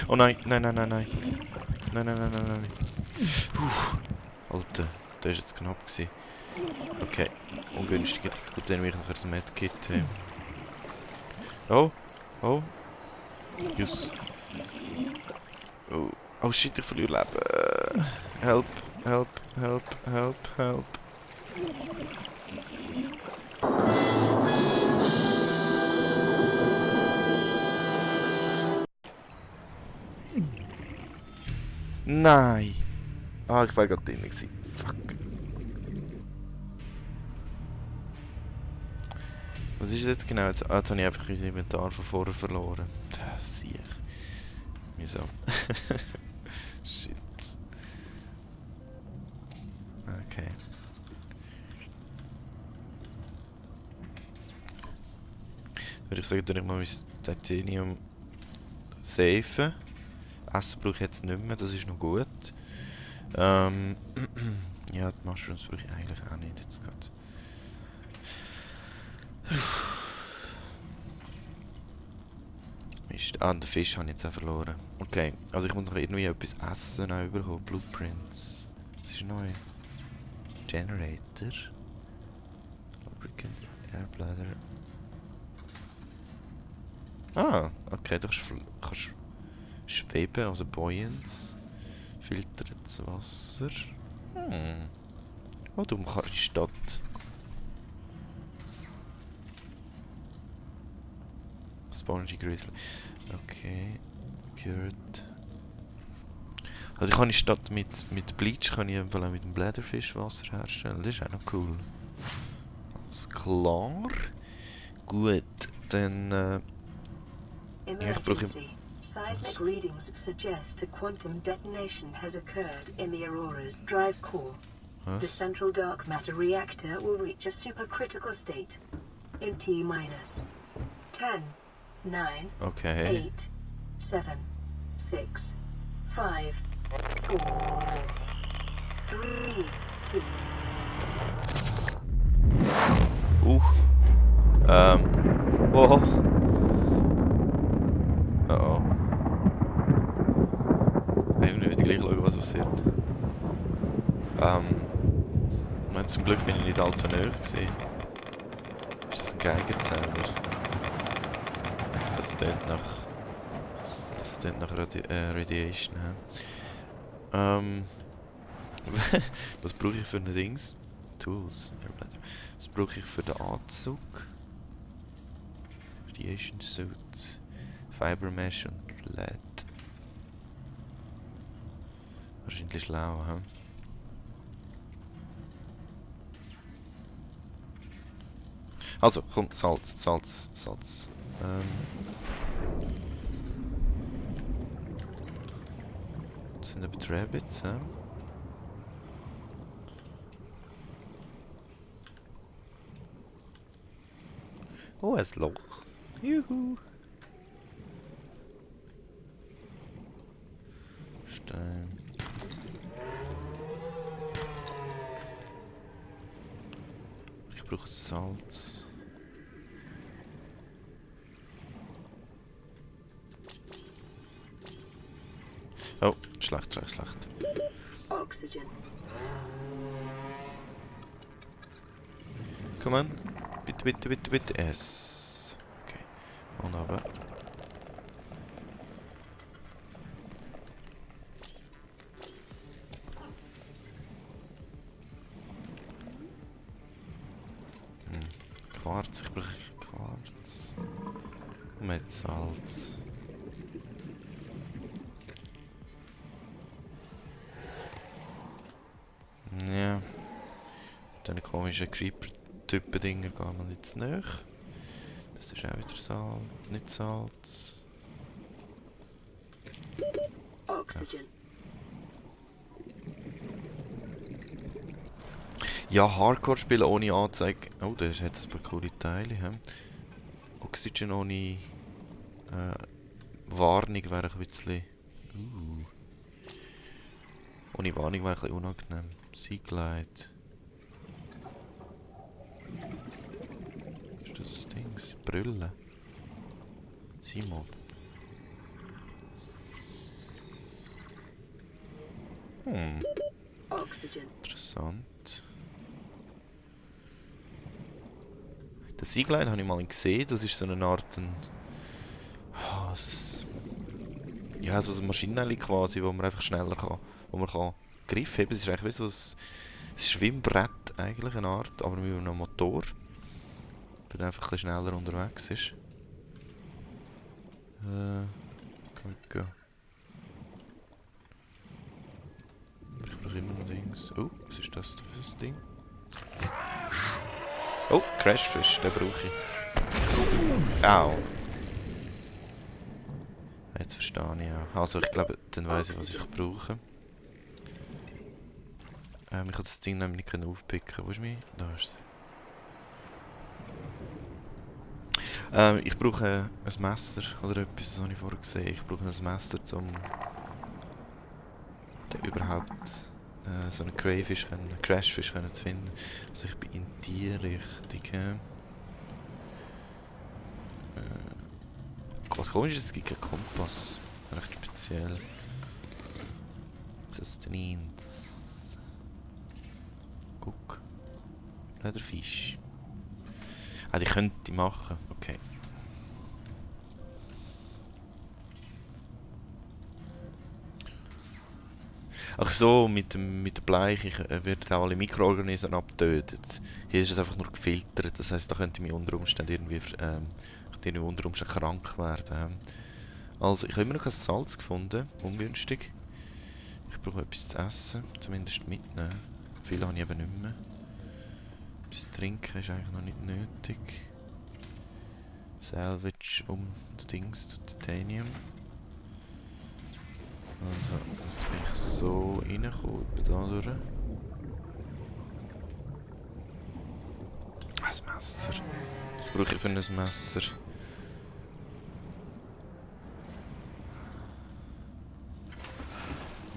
Oh nein, nein, nein, nein, nein. Nein, nein, nein, nein, nein. Alter, der war jetzt knapp gewesen. Okay, ungünstiger. Gut, dann will ich nachher das Medkit haben. Oh, oh. Just. Oh. Oh shit, ich verliere Leben. Help, help, help, help, help. Nein! Ah, ich war gerade drin gewesen. Fuck. Was ist jetzt genau? Jetzt habe ich einfach unser Inventar von vorher verloren. Das sehe ich. Wieso? Shit. Okay. Würde ich sagen, dass ich mal mein Titanium safen. Essen brauche ich jetzt nicht mehr, das ist noch gut. Ja, die Mushrooms brauche ich eigentlich auch nicht jetzt gerade. Mist. Ah, den Fisch habe ich jetzt auch verloren. Okay, also ich muss noch irgendwie etwas essen auch überkommen. Blueprints. Was ist neu? Generator. Lubricant, Airbladder. Ah, okay, du kannst schweben, also Buoyance. Filtriertes Wasser. Oh, du kannst in die Stadt. Spongy Grizzly. Okay. Cured. Also ich kann in die Stadt mit Bleach kann ich einfach auch mit dem Blätterfisch Wasser herstellen. Das ist auch noch cool. Alles klar. Gut, dann ja, ich brauche... Seismic readings suggest a quantum detonation has occurred in the Aurora's drive core. Was? The central dark matter reactor will reach a supercritical state in T-minus 10, 9, Okay. 8, 7, 6, 5, 4, 3, 2. Wow. Oh. Ich will nicht wieder gleich schauen, was passiert. Zum Glück bin ich nicht allzu nahe gewesen. Ist das ein Geigenzähler? Das klingt nach Radiation. Was brauche ich für ein Dings? Tools. Was brauche ich für den Anzug? Radiation Suit. Fiber Mesh und LED. Wahrscheinlich schlau, hä? Also, komm, Salz. Das sind aber die Rabbits, hä? Oh, ein Loch. Juhu. Stein. Ich brauche Salz. Oh, schlecht. Oxygen. Come on. Bitte. S. Okay. Und aber. Quarz, ich brauche Quarz. Mit Salz. Ja. Dann komischen Creeper-Typen-Dinger gehen wir jetzt nach. Das ist auch wieder Salz, nicht Salz. Oxygen. Ja, Hardcore spielen ohne Anzeige. Oh, das hat ein paar coole Teile. He? Oxygen ohne Warnung wäre ein bisschen. Ohne Warnung wäre ein bisschen unangenehm. Seaglide. Ist das Dings? Brüllen. Seamob. Oxygen. Interessant. Das Seaglide habe ich mal gesehen, das ist so eine Art ja, so ein Maschinenli quasi, wo man einfach schneller kann, wo man kann Griff heben. Es ist eigentlich wie so ein Schwimmbrett eigentlich, eine Art, aber mit einem Motor. Weil er einfach ein bisschen schneller unterwegs ist. Gehen. Ich brauche immer noch Dings. Oh, was ist das für ein Ding? Oh, Crashfish, den brauche ich. Au. Jetzt verstehe ich auch. Also ich glaube, dann weiss ich, was ich brauche. Ich konnte das Ding nämlich nicht aufpicken. Wo ist mein? Da ist es. Ich brauche ein Messer oder etwas, das habe ich vorher gesehen. Ich brauche ein Messer, um überhaupt so einen Crayfish, einen Crashfish zu finden. Also ich bin in die Richtung. Was komisch ist, es gibt keinen Kompass. Recht speziell. Was ist denn eins? Guck. Lederfisch. Ah, die könnte ich machen. Okay. Ach so, mit der Bleiche werden auch alle Mikroorganismen abgetötet. Hier ist es einfach nur gefiltert. Das heisst, da könnte ich mich unter Umständen irgendwie krank werden. Also, ich habe immer noch kein Salz gefunden. Ungünstig. Ich brauche etwas zu essen. Zumindest mitnehmen. Viel habe ich eben nicht mehr. Etwas zu trinken ist eigentlich noch nicht nötig. Salvage um das Dings zu Titanium. Also, jetzt bin ich so reingekommen, da durch. Ein Messer. Was brauche ich für ein Messer?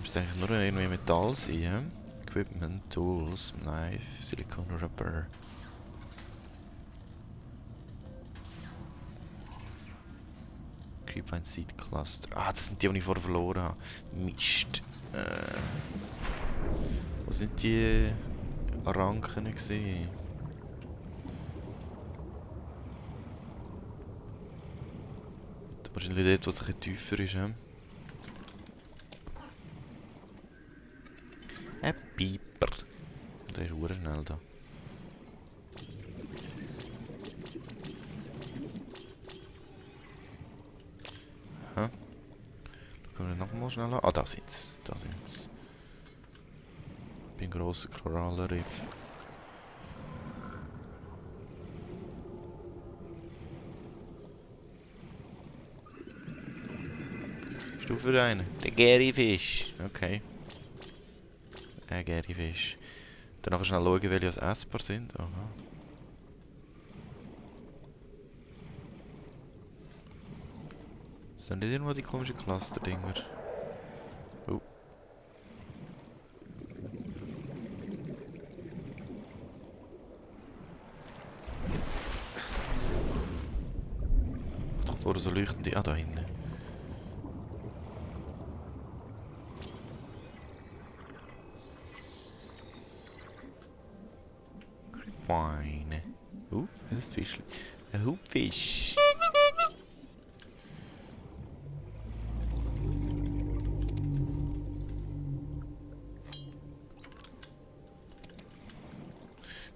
Müsste eigentlich nur irgendwie Metall sein, ja? Equipment, Tools, Knife, Silicon Rubber. Creepvine Seed Cluster. Ah, das sind die ich vorher verloren habe. Mist. Wo sind die Ranken gesehen? Wahrscheinlich dort, wo es ein bisschen tiefer ist, ja? Ein Pieper. Der ist sehr schnell da. Aha. Schauen wir nochmal schnell an. Ah, da sind sie. Da sind sie. Beim grossen Korallenriff. Bist du für einen? Der Gärifisch. Okay. Ein Gärifisch. Danach schnell schauen, welche als essbar sind. Aha. Sind nicht irgendwo die komischen Cluster-Dinger? Oh. Ach doch, vorher so leuchtende... Ah, da hinten. Creepvine. Das ist ein Fischchen. Ein Hubfisch.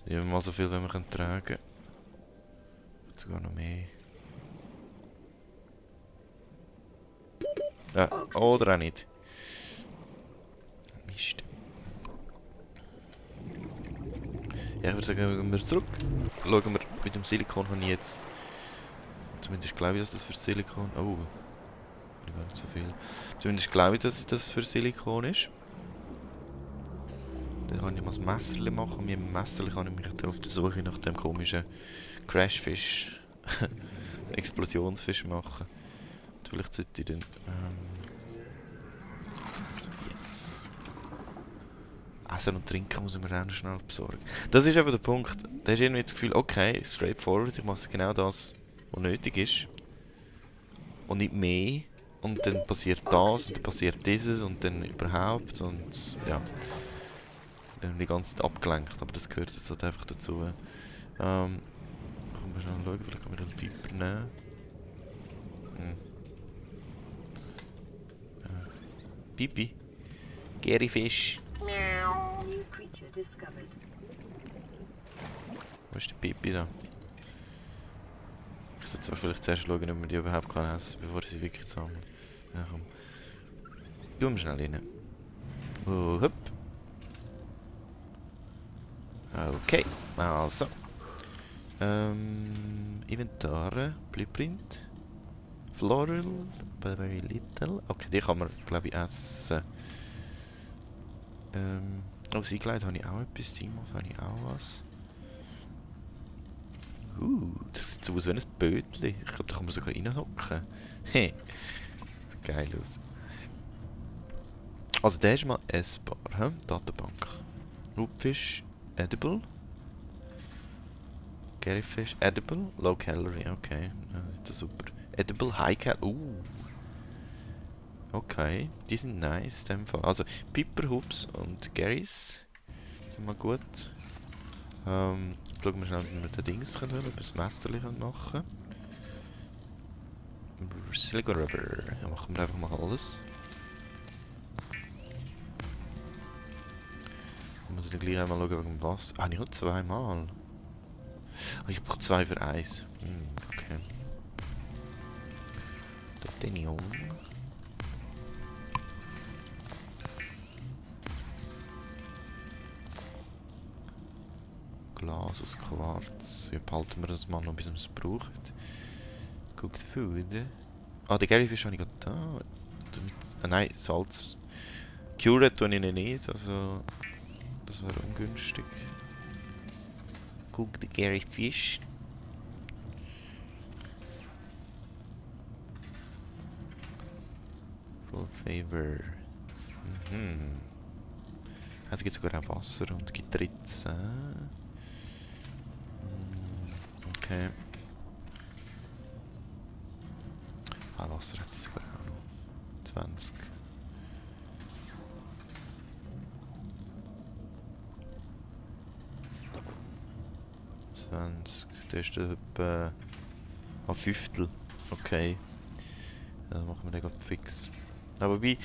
Nehmen wir mal so viel, wie wir können tragen. Sogar noch mehr. Ja, oder auch nicht. Mist. Ja, ich würde sagen, gehen wir zurück. Schauen wir mit dem Silikon, habe ich jetzt... Zumindest glaube ich, dass das für Silikon... Oh. Gar nicht so viel. Zumindest glaube ich, dass das für Silikon ist. Dann kann ich mal ein Messerli machen. Mit dem Messerli kann ich mich auf der Suche nach dem komischen Crashfish, Explosionsfisch machen. Und vielleicht sollte ich dann... so, yes. Essen und Trinken muss ich mir auch noch schnell besorgen. Das ist eben der Punkt. Da hast du irgendwie das Gefühl, okay, straightforward, ich mache genau das, was nötig ist. Und nicht mehr. Und dann passiert das und dann passiert dieses und dann überhaupt und ja. Dann bin ich die ganze Zeit abgelenkt, aber das gehört jetzt halt einfach dazu. Können wir schnell schauen, vielleicht können wir den Piper nehmen. Pipi. Gary Fish. New creature discovered. Wo ist der Pipi da? Ich sollte zwar vielleicht zuerst schauen, ob man die überhaupt kann essen, bevor ich sie wirklich zusammen. Ja, komm. Tun wir schnell rein. Oh, hopp. Okay, also. Inventar, Blueprint. Floral, but very little. Okay, die kann man, glaube ich, essen. Oh, Siegleid habe ich auch etwas, Simons habe ich auch was. Das sieht so aus wie ein Bötli. Ich glaube, da kann man sogar reinhocken. Hey, geil aus. Also der ist mal essbar, hä? Datenbank. Loopfish, edible. Garyfish, edible. Low calorie, okay. Das ist super. Edible, high calorie. Okay, die sind nice in dem Fall. Also Piper, Hoops und Garys sind mal gut. Jetzt schauen wir schnell, wie wir den Dings können, ob wir das Messerli machen können. Silicon Rubber. Ja, machen wir einfach mal alles. Ich muss dann gleich einmal schauen wegen dem Wasser. Ah, nicht nur zweimal. Ich brauche 2 für 1. Okay. Titanium. Glas aus Quarz. Wie behalten wir das mal noch, bis man es braucht? Cooked Food. Ah, den Garyfish habe ich gerade da. Nein, Salz. Cured tue ich ihn nicht, also das wäre ungünstig. Cooked Garyfish. Full Favor. Es gibt sogar auch Wasser und gibt Ritze. Okay. Ah, Wasser hätte ich sogar auch noch. 20. Der ist etwa ein Fünftel. Okay. Dann machen wir den gerade fix. Aber wobei,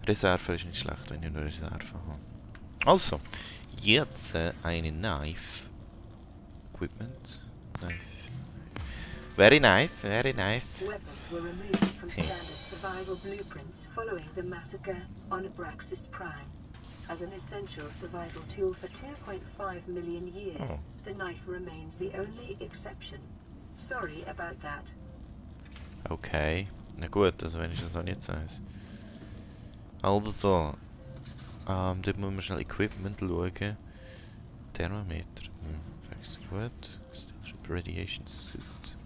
Reserve ist nicht schlecht, wenn ich eine Reserve habe. Also, jetzt eine Knife. Equipment. Knife. Very nice, very nice. Weapons were removed from standard survival blueprints following the massacre on Abraxas Prime. As an essential survival tool for 2.5 million years, the knife remains the only exception. Sorry about that. Okay. Na gut, also wenn ich das auch nicht weiß. Also, dort muss man schnell Equipment schauen. Thermometer. Fix gut. Radiation Suit.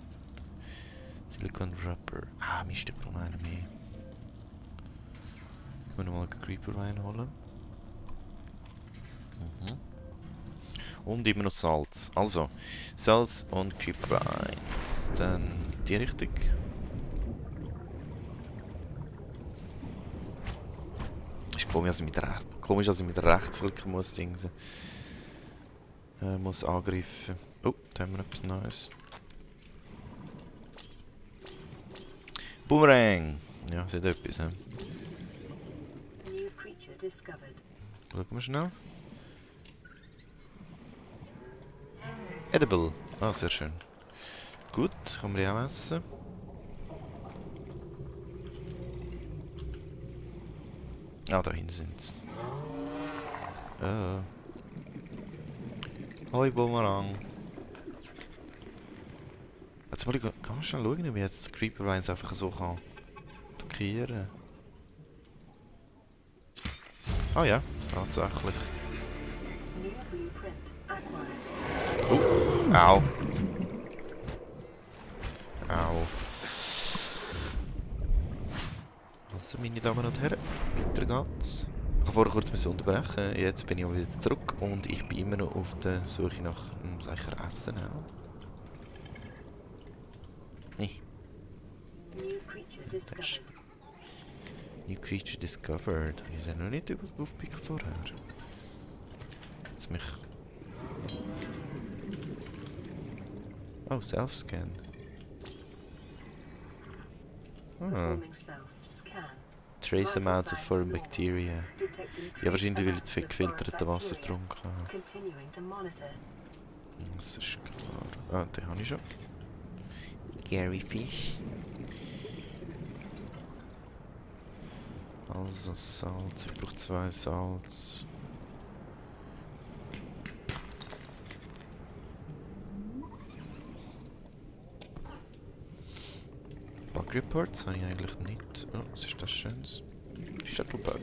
Silicon Rubber. Ah, Mist, ich brauche einen mehr. Ich muss nochmal einen Creeper reinholen. Und immer noch Salz. Also, Salz und Creeper reins. Dann die Richtung. Ist komisch, dass ich mit Rechtsklick muss dingsen. Muss angreifen. Oh, da haben wir etwas Neues. Boomerang! Ja, sieht etwas, hä? New creature discovered. Schauen wir schnell. Edible. Ah, sehr schön. Gut, kann man die auch essen. Ah, da hinten sind sie. Hoi, Boomerang. Jetzt mal, kann man schnell schauen, wie jetzt Creeper Vines einfach so kann attackieren. Ah ja, tatsächlich. New blueprint acquired. Au. Au. Also, meine Damen und Herren, weiter geht's. Ich habe vorher kurz unterbrechen. Jetzt bin ich aber wieder zurück und ich bin immer noch auf der Suche nach einem sicheren Essen. Nee. New creature discovered. New creature discovered. Habe ich den noch nicht aufgepickt vorher? Jetzt mich... Oh, Self-Scan. Ah. Performing self-scan. Trace amounts of foreign bacteria. Detecting Ja, wahrscheinlich, weil ich trace zu viel amounts of foreign gefiltertes Wasser bacteria. getrunken habe. Continuing to monitor. Das ist klar. Ah, den habe ich schon. Gary Fish. Also Salz. Ich brauche 2 Salz. Bug Reports habe ich eigentlich nicht. Oh, was ist das Schönes? Shuttlebug.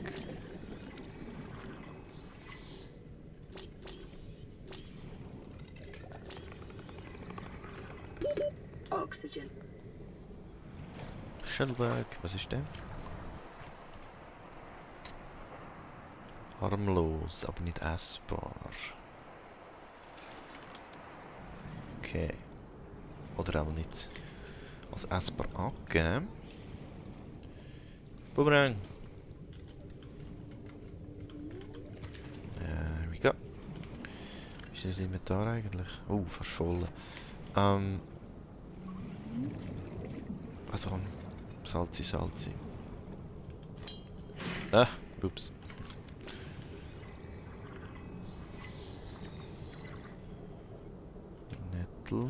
Oxygen. Shuttlebug, was ist der? Harmlos, aber nicht essbar. Okay. Oder auch nicht als essbar angegeben. Boomerang! There we go. Wie ist das Inventar eigentlich? Oh, fast voll. Also komm. Salzi, Salzi. Ah, ups. Nettel.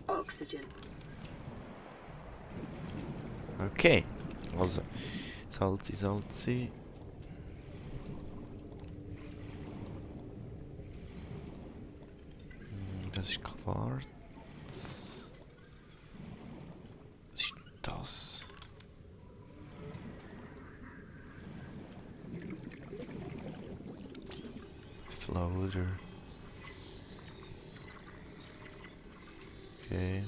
Oxygen. Okay. Also. Salzi, Salzi. Das ist Quarz. Was ist denn das? Floater. Okay.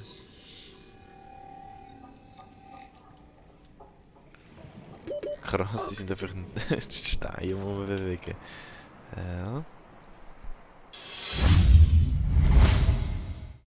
Krass, die sind einfach Steine, die wir bewegen. Ja.